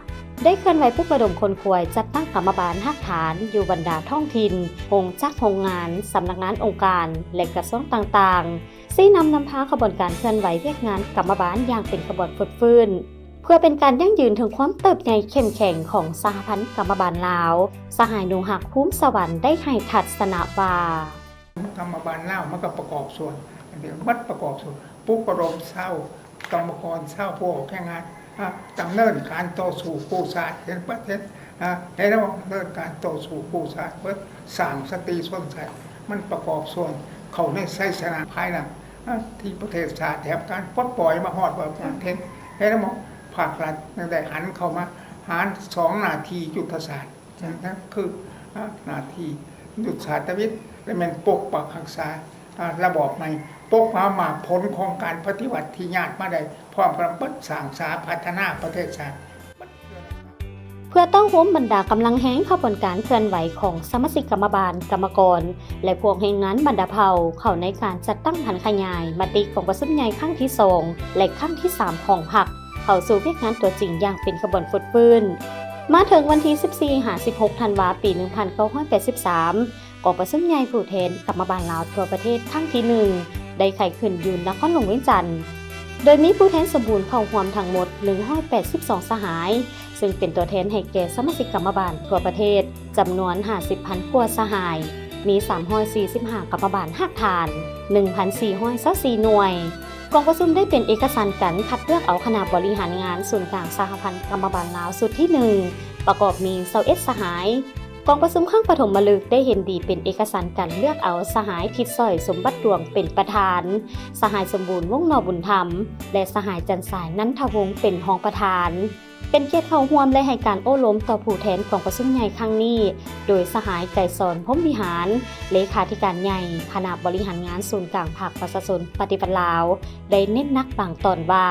ໄດ້ເຄື່ອນໄຫວປຸກລະດົມຂົນຂວາຍຈັດຕັ້ງກຳມະບານຮາກຖານຢູ່ບັນດາທ້ອງຖິ່ນ, ໂຮງຈັກໂຮງງານ, ສຳນັກງານອົງການ ແລະ ກະຊວງຕ່າງໆ, ຊີ້ນຳນຳພາຂະບວນການເຄື່ອນໄຫວວຽກງານກຳມະບານຢ່າງເປັນຂະບວນຟົດຟື້ນ ເພື່ອເປັນການຢັ້ງຢືນເຖິງຄວາມເຕີບໃຫຍ່ເຂັ້ມແຂງຂອງສະຫະພັນກຳມະບານລາວ, ສະຫາຍໜູຮັກ ພູມສະຫວັນ ໄດ້ໃຫ້ທັດສະນະວ່າ ກຳມະບານລາວມັນກໍປະກອບສ່ວນ ອັນນີ້ມັນປະກອບສ່ວນ ປຸກລະດົມຊາວກຳມະກອນ ຊາວຜູ້ອອກແຮງງານ ອາ ດຳເນີນການຕໍ່ສູ້ກູ້ຊາດ ເຫັນເບິດ ເຫັນ ອາ ເຫັນແລ້ວ ດຳເນີນການຕໍ່ສູ້ກູ້ຊາດເບິດ ສ້າງສະຕິຊົນຊາດ ມັນປະກອບສ່ວນເຂົ້າໃນໄຊຊະນະພາຍຫຼັງ ອາ ທີ່ປະເທດຊາດໄດ້ຮັບການປົດປ່ອຍມາຮອດວ່າ ເຫັນ ເຫັນແລ້ວ ພາກລັດໄດ້ຫັນເຂົ້າມາຫາສອງໜ້າທີ່ຍຸດທະສາດ ນັ້ນຄື ອາ ໜ້າທີ່ຍຸດສາດຕະວິດ ແລະ ແມ່ນປົກປັກຮັກສາ ອາ ລະບອບໃໝ່ ປົກຫາໝາກຜົນຂອງການປະຕິວັດທີ່ຍາດມາໄດ້ ພ້ອມກັນເບິດສ້າງສາພັດທະນາປະເທດຊາດ. ເພື່ອເຕົ້າໂຮມບັນດາກຳລັງແຮງຂະບວນການເຄື່ອນໄຫວຂອງສະມາຊິກກຳມະບານ, ກຳມະກອນ ແລະ ພວກແຮງງານບັນດາເຜົ່າ ເຂົ້າໃນການຈັດຕັ້ງຜັນຂະຫຍາຍມະຕິກອງປະຊຸມໃຫຍ່ຄັ້ງທີສອງ ແລະ ຄັ້ງທີສາມຂອງພັກ ເຂົ້າສູ່ວຽກງານຕົວຈິງຢ່າງເປັນຂະບວນຟົດຟື້ນ. ມາເຖິງວັນທີສິບສີ່ຫາສິບຫົກ ທັນວາ ປີໜຶ່ງພັນເກົ້າຮ້ອຍແປດສິບສາມ ກອງປະຊຸມໃຫຍ່ຜູ້ແທນກຳມະບານລາວທົ່ວປະເທດຄັ້ງທີໜຶ່ງ ໄດ້ໄຂຂຶ້ນຢູ່ນະຄອນຫຼວງວຽງຈັນ ໂດຍມີຜູ້ແທນສົມບູນເຂົ້າຮ່ວມທັງໝົດໜຶ່ງຮ້ອຍແປດສິບສອງສະຫາຍ, ເຊິ່ງເປັນຕົວແທນໃຫ້ແກ່ສະມາຊິກກຳມະບານທົ່ວປະເທດ ຈຳນວນຫ້າສິບພັນກວ່າສະຫາຍ, ມີສາມຮ້ອຍສີ່ສິບຫ້າກຳມະບານຮາກຖານ, ໜຶ່ງພັນສີ່ຮ້ອຍຊາວສີ່ໜ່ວຍ. ກອງປະຊຸມໄດ້ເປັນເອກະສັນກັນຄັດເລືອກເອົາຄະນະບໍລິຫານງານສູນກາງສະຫະພັນກຳມະບານລາວຊຸດທີໜຶ່ງ ປະກອບມີຊາວເອັດສະຫາຍ. ກອງປະຊຸມຄັ້ງປະຖົມມະລຶກໄດ້ເຫັນດີເປັນເອກະສັນກັນເລືອກເອົາສະຫາຍທິດສອຍ ສົມບັດດວງ ເປັນປະທານ, ສະຫາຍສົມບູນ ວົງໜໍບຸນທຳ ແລະ ສະຫາຍຈັນສາຍ ນັນທະວົງ ເປັນຮອງປະທານ. ເປັນກຽດເຂົ້າຮ່ວມ ແລະ ໃຫ້ການໂອ້ລົມຕໍ່ຜູ້ແທນກອງປະຊຸມໃຫຍ່ຄັ້ງນີ້ ໂດຍສະຫາຍ ໄກສອນ ພົມວິຫານ ເລຂາທິການໃຫຍ່ຄະນະບໍລິຫານງານສູນກາງພັກປະຊາຊົນປະຕິວັດລາວ ໄດ້ເນັ້ນໜັກບາງຕອນວ່າ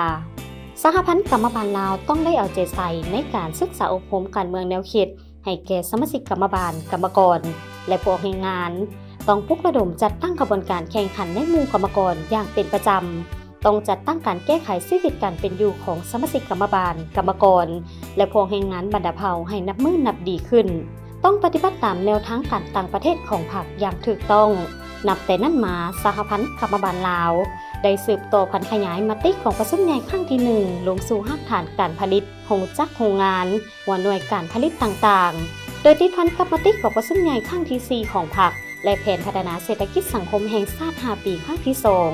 ສະຫະພັນກຳມະບານລາວຕ້ອງໄດ້ເອົາໃຈໃສ່ໃນການສຶກສາອົບຮົມການເມືອງແນວຄິດ ໃຫ້ແກ່ສະມາຊິກກຳມະບານ, ກຳມະກອນ ແລະ ຜູ້ອອກແຮງງານ, ຕ້ອງປຸກລະດົມຈັດຕັ້ງຂະບວນການແຂ່ງຂັນໃນໝູ່ກຳມະກອນຢ່າງເປັນປະຈຳ, ຕ້ອງຈັດຕັ້ງການແກ້ໄຂຊີວິດການເປັນຢູ່ຂອງສະມາຊິກກຳມະບານ, ກຳມະກອນ ແລະ ຜູ້ອອກແຮງງານບັນດາເຜົ່າໃຫ້ນັບມື້ນັບດີຂຶ້ນ, ຕ້ອງປະຕິບັດຕາມແນວທາງການຕ່າງປະເທດຂອງພັກຢ່າງຖືກຕ້ອງ. ນັບແຕ່ນັ້ນມາ, ສະຫະພັນກຳມະບານລາວ ໄດ້ສືບຕໍ່ຜັນຂະຫຍາຍມະຕິກອງປະຊຸມໃຫຍ່ຄັ້ງທີໜຶ່ງ ລົງສູ່ຮາກຖານການຜະລິດ, ໂຮງຈັກໂຮງງານ, ຫົວໜ່ວຍການຜະລິດຕ່າງໆ, ໂດຍຕິດພັນກັບມະຕິກອງປະຊຸມໃຫຍ່ຄັ້ງທີສີ່ຂອງພັກ ແລະ ແຜນພັດທະນາເສດຖະກິດສັງຄົມແຫ່ງຊາດຫ້າປີຄັ້ງທີສອງ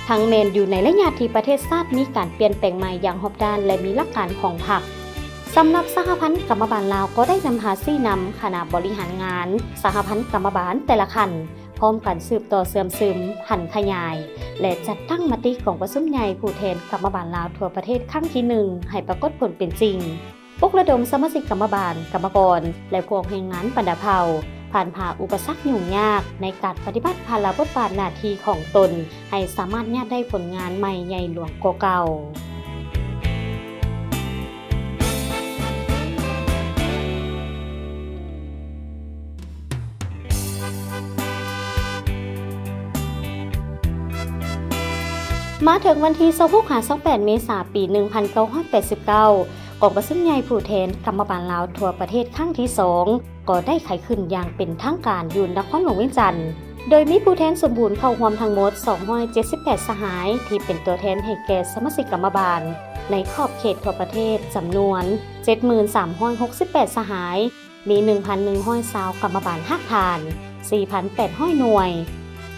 ທັງແມ່ນຢູ່ໃນໄລຍະທີ່ປະເທດຊາດມີການປ່ຽນແປງໃໝ່ຢ່າງຮອບດ້ານ ແລະ ມີຫຼັກການຂອງພັກ. ສຳລັບສະຫະພັນກຳມະບານລາວກໍໄດ້ນຳພາຊີ້ນຳຄະນະບໍລິຫານງານສະຫະພັນກຳມະບານແຕ່ລະຂັ້ນ ພ້ອມກັນສືບຕໍ່ເຊື່ອມຊຶມ, ຜັນຂະຫຍາຍ ແລະ ຈັດຕັ້ງມະຕິກອງປະຊຸມໃຫຍ່ຜູ້ແທນກຳມະບານລາວທົ່ວປະເທດຄັ້ງທີໜຶ່ງ ໃຫ້ປາກົດຜົນເປັນຈິງ, ປຸກລະດົມສະມາຊິກກຳມະບານ, ກຳມະກອນ ແລະ ພວກແຮງງານບັນດາເຜົ່າ ຜ່ານຜ່າອຸປະສັກຫຍຸ້ງຍາກໃນການປະຕິບັດພາລະບົດບາດໜ້າທີ່ຂອງຕົນ ໃຫ້ສາມາດຍາດໄດ້ຜົນງານໃໝ່ໃຫຍ່ຫຼວງກວ່າເກົ່າ. ມາເຖິງວັນທີຊາວຫົກຫາຊາວແປດເມສາ ປີໜຶ່ງພັນເກົ້າຮ້ອຍແປດສິບເກົ້າ ກອງປະຊຸມໃຫຍ່ຜູ້ແທນກຳມະບານລາວທົ່ວປະເທດຄັ້ງທີສອງ ກໍໄດ້ໄຂຂຶ້ນຢ່າງເປັນທາງການຢູ່ນະຄອນຫຼວງວຽງຈັນ, ໂດຍມີຜູ້ແທນສົມບູນເຂົ້າຮ່ວມທັງໝົດສອງຮ້ອຍເຈັດສິບແປດສະຫາຍ ທີ່ເປັນຕົວແທນໃຫ້ແກ່ສະມາຊິກກຳມະບານໃນຂອບເຂດທົ່ວປະເທດ ຈຳນວນເຈັດໝື່ນສາມຮ້ອຍຫົກສິບແປດສະຫາຍ, ມີໜຶ່ງພັນໜຶ່ງຮ້ອຍຊາວກຳມະບານຮາກຖານ, ສີ່ພັນແປດຮ້ອຍໜ່ວຍ.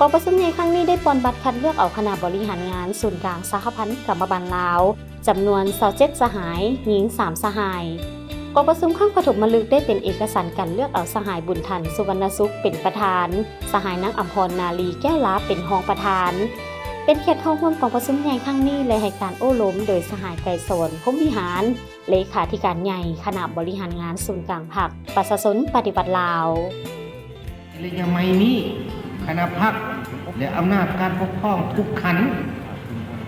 ກອງປະຊຸມໃຫຍ່ຄັ້ງນີ້ໄດ້ປ່ອນບັດຄັດເລືອກເອົາຄະນະບໍລິຫານງານສູນກາງສະຫະພັນກຳມະບານລາວ ຈຳນວນຊາວເຈັດສະຫາຍ, ຍິງສາມສະຫາຍ. ກອງປະຊຸມຄັ້ງປະຖົມມະລຶກໄດ້ເປັນເອກະສັນການເລືອກເອົາສະຫາຍ ບຸນທັນ ສຸວັນນະສຸກ ເປັນປະທານ, ສະຫາຍ ນາງ ອຳພອນ ນາລີແກ້ວລາ ເປັນຮອງປະທານ. ເປັນກຽດເຂົ້າຮ່ວມກອງປະຊຸມໃຫຍ່ຄັ້ງນີ້ ແລະ ໃຫ້ການໂອ້ລົມໂດຍສະຫາຍ ໄກສອນ ພົມວິຫານ ເລຂາທິການໃຫຍ່ຄະນະບໍລິຫານງານສູນກາງພັກປະຊາຊົນປະຕິວັດລາວ. ໃນໄລຍະໃໝ່ນີ້, ຄະນະພັກ ແລະ ອຳນາດການປົກຄອງທຸກຂັ້ນ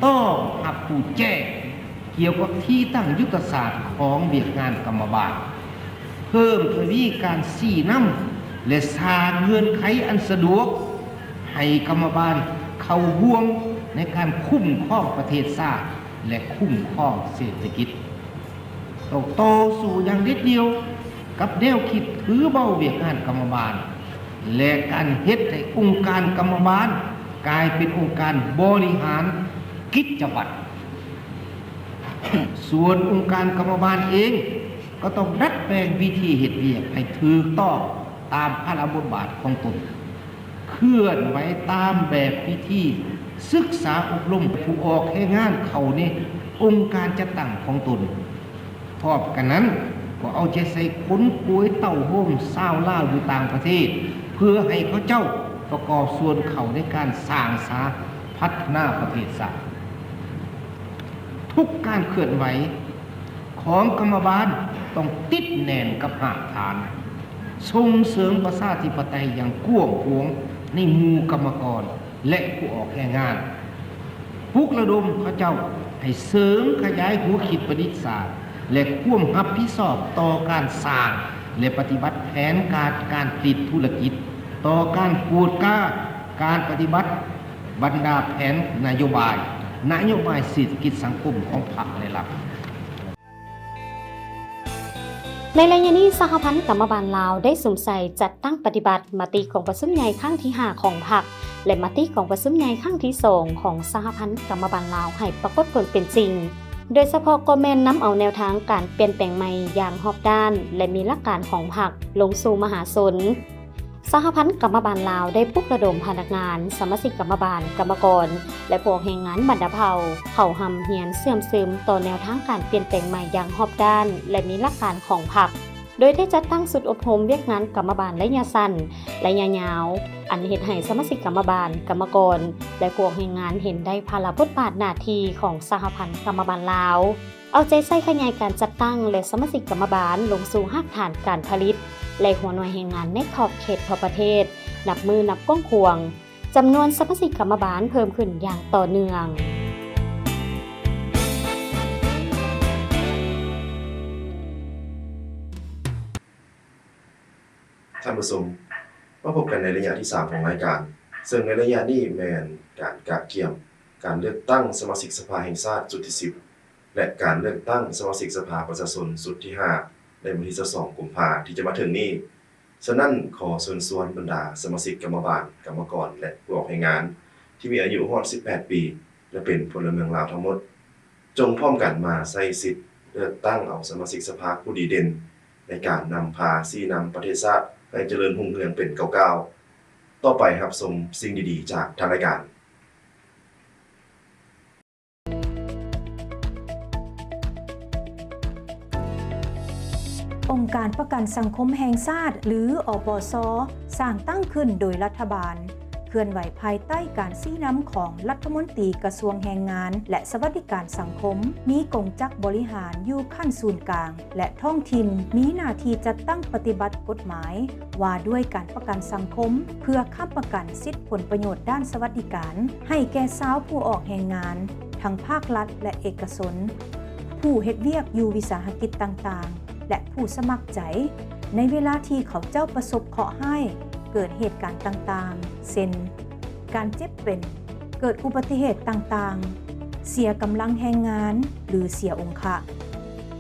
ຕ້ອງຮັບຮູ້ແຈ້ງກ່ຽວກັບທີ່ຕັ້ງຍຸດທະສາດຂອງວຽກງານກຳມະບານ, ເພີ່ມທະວີການຊີ້ນຳ ແລະ ສ້າງເງື່ອນໄຂອັນສະດວກໃຫ້ກຳມະບານເຂົ້າຮ່ວມໃນການຄຸ້ມຄອງປະເທດຊາດ ແລະ ຄຸ້ມຄອງເສດຖະກິດ. ຕ້ອງຕໍ່ສູ້ຢ່າງເດັດດ່ຽວກັບແນວຄິດຖືເບົາວຽກງານກຳມະບານ ແລະ ການເຮັດໃຫ້ອົງການກຳມະບານກາຍເປັນອົງການບໍລິຫານກິດຈະວັດ. ສ່ວນອົງການກຳມະບານເອງ ກໍຕ້ອງດັດແປງວິທີເຮັດວຽກໃຫ້ຖືກຕ້ອງຕາມພາລະບົດບາດຂອງຕົນ. ເຄື່ອນໄຫວຕາມແບບວິທີສຶກສາອົບຮົມຜູ້ອອກແຮງງານເຂົ້າໃນອົງການຈັດຕັ້ງຂອງຕົນ. ພ້ອມກັນນັ້ນ, ກໍເອົາໃຈໃສ່ຂົນຂວາຍເຕົ້າໂຮມຊາວລາວຢູ່ຕ່າງປະເທດ ເພື່ອໃຫ້ເຂົາເຈົ້າປະກອບສ່ວນເຂົ້າໃນການສ້າງສາພັດທະນາປະເທດຊາດ. ທຸກການເຄື່ອນໄຫວ ຂອງກຳມະບານຕ້ອງຕິດແໜ້ນກັບຮາກຖານ, ສົ່ງເສີມປະຊາທິປະໄຕຢ່າງກວ້າງຂວາງໃນໝູ່ກຳມະກອນ ແລະ ຜູ້ອອກແຮງງານ, ປຸກລະດົມເຂົາເຈົ້າໃຫ້ເສີມຂະຫຍາຍຫົວຄິດປະດິດສ້າງ ແລະ ຄວາມຮັບຜິດຊອບຕໍ່ການສ້າງ ແລະ ປະຕິບັດແຜນການ ການຕິດທຸລະກິດ, ຕໍ່ການກວດກາການປະຕິບັດບັນດາແຜນນະໂຍບາຍ, ນະໂຍບາຍເສດຖະກິດສັງຄົມຂອງພັກ ແລະ ລັດ. ໃນໄລຍະນີ້, ສະຫະພັນກຳມະບານລາວໄດ້ສຸມໃສ່ຈັດຕັ້ງປະຕິບັດມະຕິກອງປະຊຸມໃຫຍ່ຄັ້ງທີຫ້າຂອງພັກ ແລະ ມະຕິກອງປະຊຸມໃຫຍ່ຄັ້ງທີສອງຂອງສະຫະພັນກຳມະບານລາວໃຫ້ປາກົດຜົນເປັນຈິງ, ໂດຍສະເພາະກໍແມ່ນນຳເອົາແນວທາງການປ່ຽນແປງໃໝ່ຢ່າງຮອບດ້ານ ແລະ ມີຫຼັກການຂອງພັກລົງສູ່ມະຫາຊົນ. ສະຫະພັນກຳມະບານລາວໄດ້ປຸກລະດົມພະນັກງານ, ສະມາຊິກກຳມະບານ, ກຳມະກອນ ແລະ ພວກແຮງງານບັນດາເຜົ່າ ເຂົ້າຮ່ຳຮຽນເຊື່ອມຊຶມຕໍ່ແນວທາງການປ່ຽນແປງໃໝ່ຢ່າງຮອບດ້ານ ແລະ ມີຫຼັກການຂອງພັກ, ໂດຍໄດ້ຈັດຕັ້ງຊຸດອົບຮົມວຽກງານກຳມະບານໄລຍະສັ້ນ, ໄລຍະຍາວ, ອັນເຮັດໃຫ້ສະມາຊິກກຳມະບານ, ກຳມະກອນ ແລະ ຜູ້ອອກແຮງງານເຫັນໄດ້ພາລະບົດບາດໜ້າທີ່ຂອງສະຫະພັນກຳມະບານລາວ, ເອົາໃຈໃສ່ຂະຫຍາຍການຈັດຕັ້ງ ແລະ ສະມາຊິກກຳມະບານລົງສູ່ຮາກຖານການຜະລິດ ແລະ ຫົວໜ່ວຍແຮງງານໃນຂອບເຂດທົ່ວປະເທດ ນັບມື້ນັບກວ້າງຂວາງ. ຈຳນວນສະມາຊິກກຳມະບານເພີ່ມຂຶ້ນຢ່າງຕໍ່ເນື່ອງ. ທ່ານຜູ້ຊົມ, ມາພົບກັນໃນໄລຍະທີສາມຂອງລາຍການ, ເຊິ່ງໃນໄລຍະນີ້ແມ່ນການກະກຽມການເລືອກຕັ້ງສະມາຊິກສະພາແຫ່ງຊາດຊຸດທີສິບ ແລະ ການເລືອກຕັ້ງສະມາຊິກສະພາປະຊາຊົນຊຸດທີຫ້າ ໃນວັນທີຊາວສອງ ກຸມພາ ທີ່ຈະມາເຖິງນີ້. ສະນັ້ນ, ຂໍເຊີນຊວນບັນດາສະມາຊິກກຳມະບານ, ກຳມະກອນ ແລະ ຜູ້ອອກແຮງງານທີ່ມີອາຍຸຮອດສິບແປດປີ ແລະ ເປັນພົນລະເມືອງລາວທັງໝົດ, ຈົ່ງພ້ອມກັນມາໃຊ້ສິດເລືອກຕັ້ງເອົາສະມາຊິກສະພາຜູ້ດີເດັ່ນ ໃນການນຳພາຊີ້ນຳປະເທດຊາດໃຫ້ຈະເລີນຮຸ່ງເຮືອງເປັນກ້າວໆ. ຕໍ່ໄປຮັບຊົມສິ່ງດີໆຈາກທາງລາຍການ. ອົງການປະກັນສັງຄົມແຫ່ງຊາດ ຫຼື ອປຊ ສ້າງຕັ້ງຂຶ້ນໂດຍລັດຖະບານ, ເຄື່ອນໄຫວພາຍໃຕ້ການຊີ້ນຳຂອງລັດຖະມົນຕີກະຊວງແຮງງານ ແລະ ສະຫວັດດີການສັງຄົມ, ມີກົງຈັກບໍລິຫານຢູ່ຂັ້ນສູນກາງ ແລະ ທ້ອງຖິ່ນ, ມີໜ້າທີ່ຈັດຕັ້ງປະຕິບັດກົດໝາຍ ວ່າດ້ວຍການປະກັນສັງຄົມ ເພື່ອຄ້ຳປະກັນສິດຜົນປະໂຫຍດດ້ານສະຫວັດດີການ ໃຫ້ແກ່ຊາວຜູ້ອອກແຮງງານ ທັງພາກລັດ ແລະ ເອກະຊົນ, ຜູ້ເຮັດວຽກຢູ່ວິສາຫະກິດຕ່າງໆ ແລະ ຜູ້ສະໝັກໃຈ ໃນເວລາທີ່ເຂົາເຈົ້າປະສົບເຄາະຮ້າຍ, ເກີດເຫດການຕ່າງໆ ເຊັ່ນ ການເຈັບເປັນ, ເກີດອຸບັດຕິເຫດຕ່າງໆ, ເສຍກຳລັງແຮງງານ ຫຼື ເສຍອົງຄະ,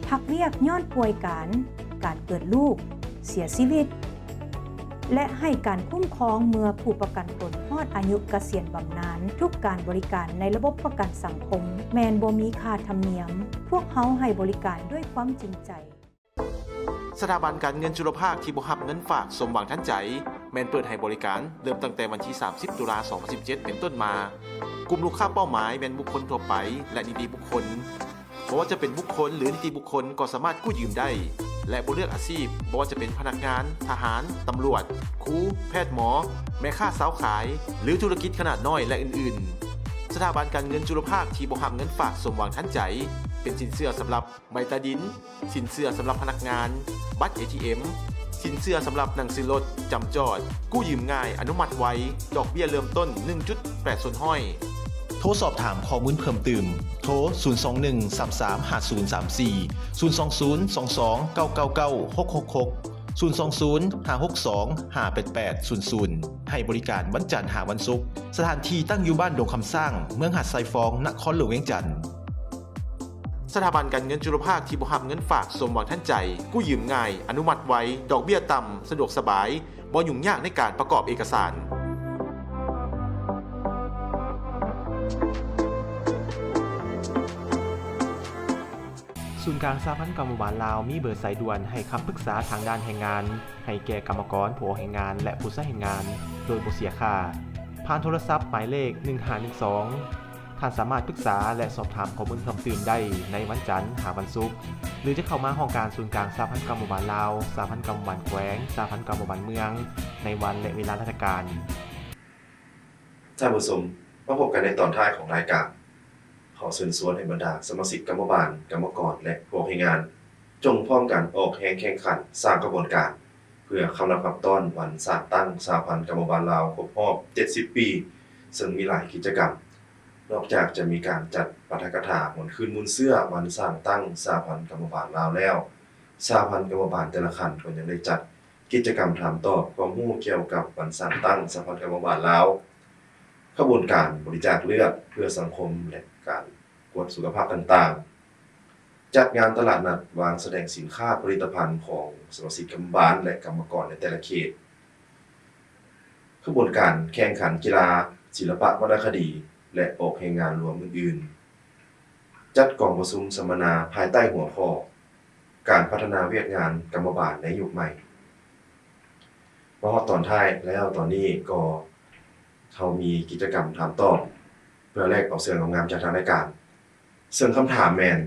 ພັກວຽກຍ້ອນປ່ວຍການ, ການເກີດລູກ, ເສຍຊີວິດ ແລະ ໃຫ້ການຄຸ້ມຄອງເມື່ອຜູ້ປະກັນຕົນຮອດອາຍຸກະສຽນບຳນານ. ທຸກການບໍລິການໃນລະບົບປະກັນສັງຄົມແມ່ນບໍ່ມີຄ່າທຳນຽມ. ພວກເຮົາໃຫ້ບໍລິການດ້ວຍຄວາມຈິງໃຈ. ສະຖາບັນການເງິນຈຸລະພາກທີ່ບໍ່ຮັບເງິນຝາກສົມຫວັງທັນໃຈ ແມ່ນເປີດໃຫ້ບໍລິການເລີ່ມຕັ້ງແຕ່ວັນທີສາມສິບ ຕຸລາ ສອງພັນສິບເຈັດ ເປັນຕົ້ນມາ. ກຸ່ມລູກຄ້າເປົ້າໝາຍແມ່ນບຸກຄົນທົ່ວໄປ ແລະ ນິຕິບຸກຄົນ. ບໍ່ວ່າຈະເປັນບຸກຄົນ ຫຼື ນິຕິບຸກຄົນກໍສາມາດກູ້ຢືມໄດ້ ແລະ ບໍ່ເລືອກອາຊີບ, ບໍ່ວ່າຈະເປັນພະນັກງານ, ທະຫານ, ຕຳຫຼວດ, ຄູ, ແພດ, ໝໍ, ແມ່ຄ້າ, ຊາວຂາຍ ຫຼື ທຸລະກິດຂະໜາດນ້ອຍ ແລະ ອື່ນໆ. ສະຖາບັນການເງິນຈຸລະພາກທີ່ບໍ່ຮັບເງິນຝາກສົມຫວັງທັນໃຈ ເປັນສິນເຊື່ອສຳລັບໃບຕາດິນ, ສິນເຊື່ອສຳລັບພະນັກງານ, ບັດເອທີເອັມ, ສິນເຊື່ອສຳລັບໜັງສືລົດ, ຈຳຈອດ, ກູ້ຢືມງ່າຍ, ອະນຸມັດໄວ, ດອກເບ້ຍເລີ່ມຕົ້ນ ໜຶ່ງຈຸດແປດເປີເຊັນ. ໂທສອບຖາມຂໍ້ມູນເພີ່ມຕື່ມ, ໂທ ສູນສອງໜຶ່ງ ສາມສາມ ຫ້າສູນສາມສີ່, ສູນສອງສູນ ສອງສອງ ເກົ້າເກົ້າເກົ້າ ຫົກຫົກຫົກ, ສູນສອງສູນ ຫ້າຫົກສອງ ຫ້າແປດແປດສູນສູນ. ໃຫ້ບໍລິການວັນຈັນຫາວັນສຸກ. ສະຖານທີ່ຕັ້ງຢູ່ບ້ານດົງຄຳຊ້າງ, ເມືອງຫາດຊາຍຟອງ, ນະຄອນຫຼວງວຽງຈັນ. ສະຖາບັນການເງິນຈຸລະພາກທີ່ບໍ່ຮັບເງິນຝາກສົມຫວັງທັນໃຈ, ກູ້ຢືມງ່າຍ, ອະນຸມັດໄວ, ດອກເບ້ຍຕ່ຳ, ສະດວກສະບາຍ, ບໍ່ຫຍຸ້ງຍາກໃນການປະກອບເອກະສານ. ສູນກາງສະຫະພັນກຳມະບານລາວມີເບີສາຍດ່ວນໃຫ້ຄຳປຶກສາທາງດ້ານແຮງງານ ໃຫ້ແກ່ກຳມະກອນ, ຜູ້ອອກແຮງງານ ແລະ ຜູ້ໃຊ້ແຮງງານ ໂດຍບໍ່ເສຍຄ່າ ຜ່ານໂທລະສັບໝາຍເລກ ໜຶ່ງຫ້າໜຶ່ງສອງ. ທ່ານສາມາດປຶກສາ ແລະ ສອບຖາມຂໍ້ມູນເພີ່ມຕື່ມໄດ້ໃນວັນຈັນຫາວັນສຸກ ຫຼື ຈະເຂົ້າມາຫ້ອງການສູນກາງສະຫະພັນກຳມະບານລາວ, ສະຫະພັນກຳມະບານແຂວງ, ສະຫະພັນກຳມະບານເມືອງ ໃນວັນ ແລະ ເວລາລາຊະການ. ທ່ານຜູ້ຊົມ, ມາພົບກັນໃນຕອນທ້າຍຂອງລາຍການ. ຂໍເຊີນຊວນໃຫ້ບັນດາສະມາຊິກກຳມະບານ, ກຳມະກອນ ແລະ ພວກແຮງງານ ຈົ່ງພ້ອມກັນອອກແຮງແຂ່ງຂັນສ້າງຂະບວນການ ເພື່ອຄຳນັບຮັບຕ້ອນວັນສ້າງຕັ້ງສະຫະພັນກຳມະບານລາວຄົບຮອບເຈັດສິບປີ, ເຊິ່ງມີຫຼາຍກິດຈະກຳ. ນອກຈາກຈະມີການຈັດປາຖະກະຖາຫວນຄືນມູນເຊື້ອວັນສ້າງຕັ້ງສະຫະພັນກຳມະບານລາວແລ້ວ, ສະຫະພັນກຳມະບານແຕ່ລະຂັ້ນກໍຍັງໄດ້ຈັດ ກິດຈະກຳຖາມຕອບຄວາມຮູ້ກ່ຽວກັບວັນສ້າງຕັ້ງສະຫະພັນກຳມະບານລາວ, ຂະບວນການບໍລິຈາກເລືອດເພື່ອສັງຄົມ ແລະ ການກວດສຸຂະພາບຕ່າງໆ, ຈັດງານຕະຫຼາດນັດວາງສະແດງສິນຄ້າຜະລິດຕະພັນຂອງສະມາຊິກກຳມະບານ ແລະ ກຳມະກອນໃນແຕ່ລະເຂດ, ຂະບວນການແຂ່ງຂັນກິລາ, ສິລະປະວັນນະຄະດີ ແລະ ອອກແຮງງານລວມອື່ນໆ. ຈັດກອງປະຊຸມສຳມະນາພາຍໃຕ້ຫົວຂໍ້ ການພັດທະນາວຽກງານກຳມະບານໃນຍຸກໃໝ່. ມາຮອດຕອນທ້າຍແລ້ວ, ຕອນນີ້ກໍເຮົາມີກິດຈະກຳຖາມຕອບ ເພື່ອແລກເອົາເສື້ອງາມໆຈາກທາງລາຍການ. ເຊິ່ງຄຳຖາມແມ່ນ,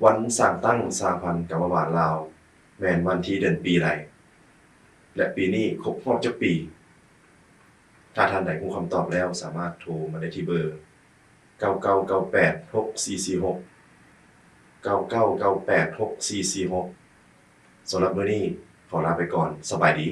ວັນສ້າງຕັ້ງສະຫະພັນກຳມະບານລາວ ແມ່ນວັນທີເດືອນປີໃດ ແລະ ປີນີ້ຄົບຮອບຈັກປີ? ຖ້າທ່ານໃດຮູ້ຄຳຕອບແລ້ວ ສາມາດໂທມາໄດ້ທີ່ເບີ ເກົ້າເກົ້າເກົ້າແປດ ຫົກສີ່ສີ່ຫົກ ເກົ້າເກົ້າເກົ້າແປດ ຫົກສີ່ສີ່ຫົກ. ສຳລັບມື້ນີ້ ຂໍລາໄປກ່ອນ. ສະບາຍດີ.